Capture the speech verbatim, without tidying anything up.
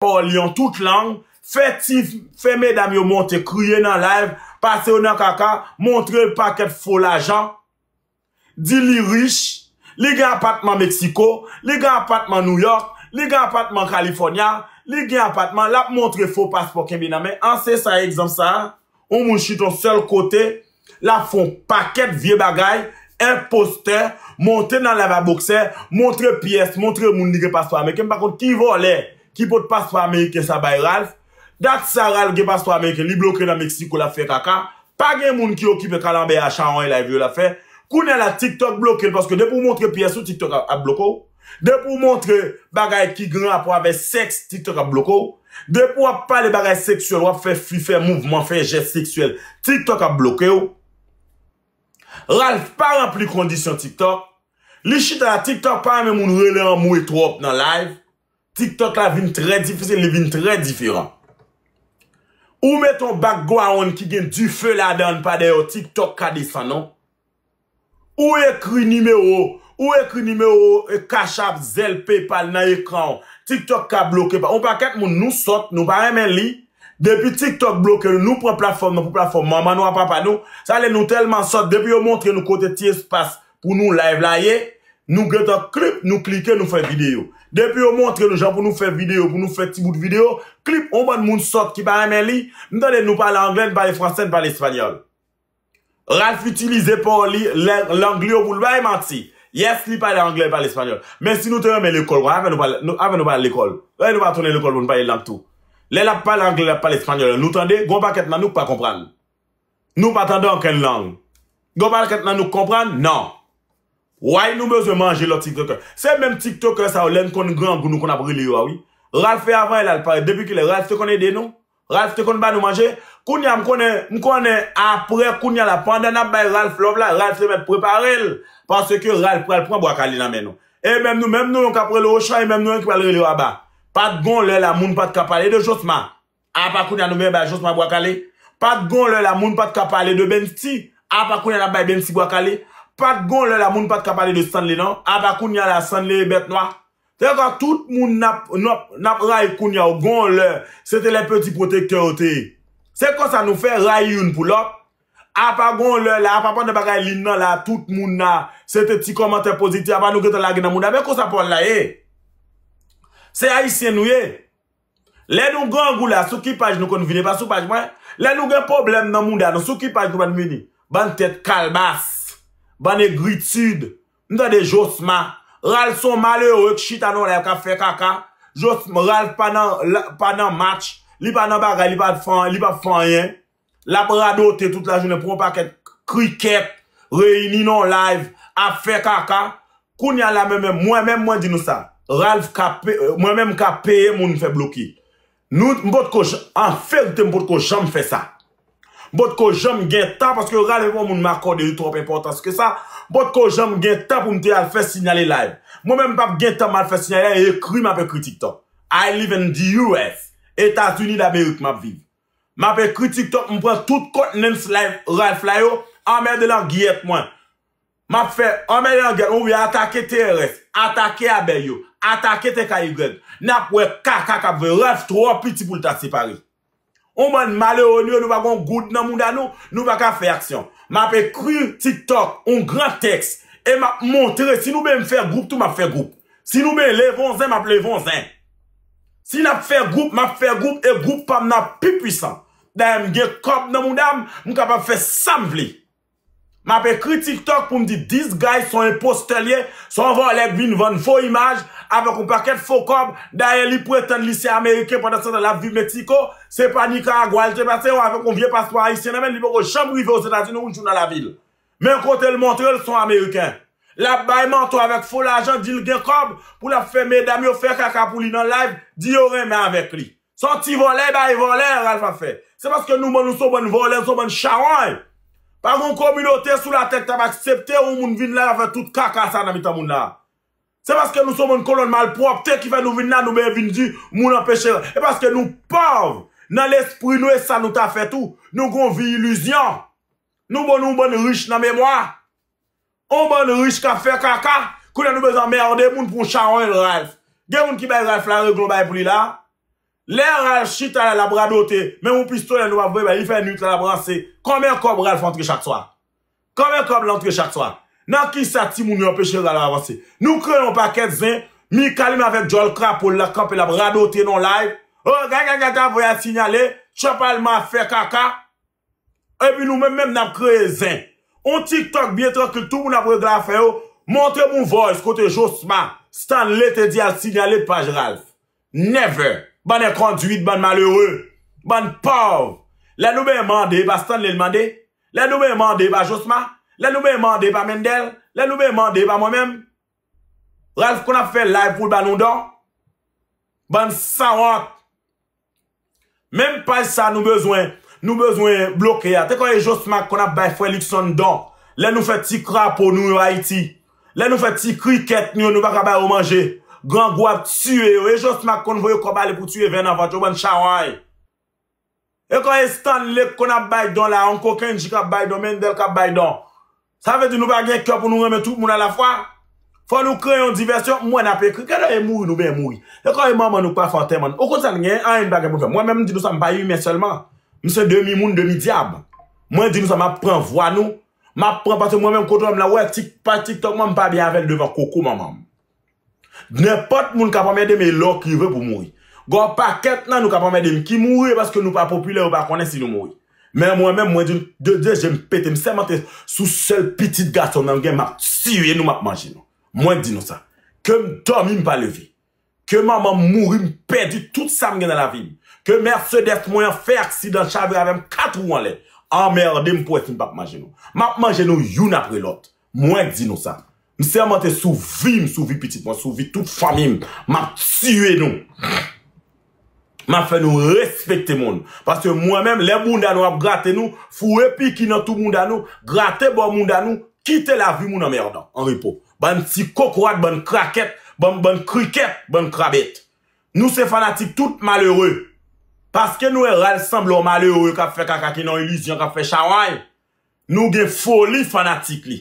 pawòl li an tout lang, fè ti, fè medam yo monte kriye nan live, pase yo nan kaka, montre l pakèt fo lajan, di li rich, li gen apatman Meksiko, li gen apatman New York, li gen apatman California, li gen apatman, l ap montre fo paspò kenbe nan men. An se sa egzanp sa a, yon moun chita yon sèl kote, l ap fè yon pakèt vye bagay, enpostè, monte nan live a boksè, montre pyès, montre moun li gen paspò ameriken. M pa konn ki vòlè ki pot paspò ameriken sa bay Ralph. Dat sa Ralph gen paspò ameriken, li bloke nan Meksiko, l ap fè kaka. Pa gen moun ki okipe kalanbè a, chawony live yo l ap fè. Kounye a la TikTok bloke l paske depi w montre pyès ou, TikTok ap, ap bloke w. Depi w montre bagay ki gen rapò avèk sèks, TikTok ap bloke w. Depi w ap pale bagay seksyèl, w ap fè fi fè mouvman, fè jès seksyèl, TikTok ap bloke w. Ralph pa ranpli kondisyon TikTok. Li chita la, TikTok pa renmen moun rele anmwe twòp nan live. TikTok la vin trè difisil, li vin trè diferan. Ou met yon background ki gen dife ladan l pa dèyè w, TikTok ka desann ou. Ou ekri nimewo, ou ekri nimewo, e, Cash App, Zelle, PayPal nan ekran w. TikTok ka bloke pa. Yon pakèt moun, nou sòt, nou pa renmen li. Depi TikTok bloke nou, nou pran platfòm nan pou platfòm manman nou a papa nou. Sa vle nou tèlman sòt, depi yo montre nou kote ti espas pou nou live la ye, nou gentan klip, nou klike, nou fè videyo. Depi yo montre nou jan pou nou fè videyo, pou nou fè ti bout videyo, klip, yon bann moun sòt ki pa renmen li. M tande nou pale anglè, n pale fransè, n pale espanyòl. Ralph itilize pawòl li, lang, lang li yo pou l bay manti. Yes, li pale anglè, li pale espanyòl. Men si nou te renmen lekòl, wè, avè nou pale, nou, avè nou pale lekòl. Wè, nou pa tounen lekòl pou nou pale lang tou. Lè l ap pale anglè, l ap pale espanyòl, nou tande, gon pakèt nan nou k pa konprann. Nou pa tande okenn lang. Gon pakèt nan nou k konprann? Non. Why nou bezwen manje lòt TikToker? Se menm TikToker sa yo, lè n konn grangou, nou konn ap rele yo a, wi. Ralph fè avan e l al parèt. Depi kilè Ralph te konn ede nou? Ralph te konn ba nou manje? Kounye a m konnen, m konnen apre, kounye a la, pandan n ap bay Ralph love la, Ralph te mèt prepare l. Paske Ralph pral pran bwa kale nan men nou. E menm nou, menm nou menm k ap rele Ochan, e menm nou menm ki pral rele yo aba. Pa t gon lè la, moun pa t ka pale de Josma. Apa kounye a nou menm bay Josma bwa kale? Pa t gon lè la, moun pa t ka pale de Bensty. Apa kounye a n ap bay Bensty bwa kale? Pa t gon lè la, moun pa t ka pale de Stanley, non. Apa kounye a la, Stanley e bèt nwa. Se kon tout moun n ap, n ap, n ap rayi kounye a, gon lè, se te lè peti pwotektè yo te ye. Se konsa nou fè, rayi youn pou lòt. Apa gon lè la, apa pandan bagay Lynn nan la, tout moun la, se te ti kòmantè pozitif, apa nou gentan lage nan mouda. Men konsa pawòl la ye. Se ayisyen nou ye. Lè nou grangou la, sou ki paj nou konn vin? E pa sou paj mwen. Lè nou gen pwoblèm nan mouda nou, sou ki paj nou konn vini? Bann tèt kalbas, bann egritid. M tande Josma. Ralph se yon malere k chita nan yon live k ap fè kaka. Josma, Ralph pa nan, pa nan match, li pa nan bagay, li pa fè, li pa fè anyen. L ap radote tout lajounen pou yon pakèt krikèt reyini nan yon live ap fè kaka. Kounye a la, mwen menm, mwen menm, mwen di nou sa. Ralph ka pe-, mwen menm ka peye moun fè bloke. Nou, m potko j-, an verite, m potko janm fè sa. M potko janm gen tan, paske Ralph e pa yon moun m akòde li twòp enpòtans ke sa. M potko janm gen tan pou m te al fè sinyale live. Mwen menm, m p ap gen tan m al fè sinyale live, ekri, m ap ekri TikTok. I live in the U S. Etazini Damerik m ap viv. M ap ekri TikTok, m pran tout contents live Ralph la yo, anmède langyèt mwen. M ap fè anmède langyèt mwen, oubyen atake T R S, atake abèy yo, atake T K Y. N ap wè kaka k ap voye. Ralph twò piti pou l ta separe. On bann malere nou yo, nou pa gon goud nan mouda nou, nou pa ka fè aksyon. M ap ekri TikTok, on gran tèks, e m ap montre, si nou bezwen m fè gwoup tou, m ap fè gwoup. Si nou bezwen leve on zen, m ap leve on zen. Si n ap fè gwoup, m ap fè gwoup, e gwoup pa m nan pi pwisan. Dayè, m gen kòb nan mouda m, m kapab fè sa m vle. M ap ekri TikTok pou m di, this guy se yon enpostè l ye, se yon vòlè k vin vann fo imaj, avèk yon pakèt fo kòb. Dayè, li pretann li se ameriken, pandan se tan l ap viv Meksiko, se pa Nikaragwa l te pase, avèk yon vye paspò ayisyen nan men l, li poko janm rive Ozetazini yon jou nan lavi l. Men kote l montre l se yon ameriken. L ap bay manto avèk fo lajan, di l gen kòb, pou l ap fè medam yo fè kaka pou li nan live, di yo renmen avèk li. Se yon ti vòlè bay vòlè Ralph ap fè. Se paske nou, nou se yon bann vòlè, nou se yon bann chawony. Pa gon kominote sou latè k t ap aksepte yon moun vin la, ap fè tout kaka sa nan mitan moun la. Se paske nou se yon bann kolòn malpwòpte ki fè nou vin la, nou bezwen vin di moun anpeche. E paske nou pòv nan lespri nou, e sa nou ta fè tou. Nou gon vi ilizyon. Nou bon, nou bann rich nan memwa. On bann rich k ap fè kaka, kounye a nou bezwen anmède moun pou yon chawony Ralph. Gen moun ki bay Ralph la regle yon bagay pou li la. Lè Ralph chita la, l ap radote, menm yon pistolè nou p ap voye bay, li fè nwit la, l ap ranse. Konbyen kòb Ralph antre chak swa? Konbyen kòb l antre chak swa? Nan kisa timoun yo anpeche Ralph avanse? Nou kreye yon pakèt zen, Mika li menm avèk djòl krapo l la kanpe l ap radote nan live. Oh, gagagata voye al sinyale, Trump al ma fè kaka. Epi nou menm menm n ap kreye zen. On TikTok byen trankil, tout moun ap regle afè yo. Montre m yon voice kote Josma, Stanley te di al sinyale paj Ralph. Never. Bann enkondwit, bann malere, bann pòv. Lè nou benyen mande, e pa Stanley l mande. Lè nou benyen mande, e pa Josma. Lè nou benyen mande, e pa Mendel. Lè nou benyen mande, e pa mwen menm. Ralph konn ap fè live pou l ba nou don. Bann sanwont. Menm paj sa nou bezwen, nou bezwen bloke a. Te konn e Josma k konn ap bay frè Luckson don. Lè nou fè ti krapo nou yo Ayiti. Lè nou fè ti krikèt nou yo, nou pa ka ba yo manje. Grangou ap tiye yo. E Josma k konn voye kòb ale pou tiye vè nan vant yo, bann chawany. E konn e Stanley k konn ap bay don la, Uncle Kendji k ap bay don, Mendel k ap bay don. Sa vle di nou pa gen kè pou nou renmen tout moun alafwa? Fò nou kreye yon divèsyon, m wè n ap ekri, kè nou e mouri, nou benyen mouri. E konn e manman nou k pa fè antèman. Ou konn sa n gen, anyen n pa gen pou n fè. Mwen menm, m di nou sa, m pa imen sèlman. M se demi moun, demi dyab. Mwen di nou sa, m ap pran vwa nou. M ap pran, paske mwen menm, kote w wè m la, ou wè tik, paj TikTok mwen, m pa byen avè l devan koko manman m. Nenpòt moun k ap anmède m, e lè w k rive pou mouri. Gen yon pakèt nan nou k ap anmède m ki mouri paske nou pa popilè, yo pa konnen si nou mouri. Men mwen menm, mwen di, de, de je m pete, m sèmante sou sèl pitit gason m nan m gen, m ap tiye nou, m ap manje nou. Mwen di nou sa. Ke m dòmi, m pa leve. Ke manman m mouri, m pèdi tout sa m gen nan lavi m. Ke Mercedes mwen an fè aksidan, chavire avè m kat wou anlè. Anmède m pou wè si m p ap manje nou. M ap manje nou youn apre lòt. Mwen di nou sa. M sèmante sou vi m, sou vi pitit mwen, sou vi tout fanmi m. M ap tiye nou. M ap fè nou respekte moun. Paske mwen menm, lè bounda nou ap grate nou, foure piki nan tou bounda nou, grate bò bounda nou, kite lavi moun anmèdan, an repo. Bann ti kokorat, bann krakèt, bann, bann krikèt, bann krabèt. Nou se fanatik tout malere. Paske nou wè Ralph sanble yon malere k ap fè kaka ki nan ilizyon, k ap fè chawany. Nou gen foli fanatik li.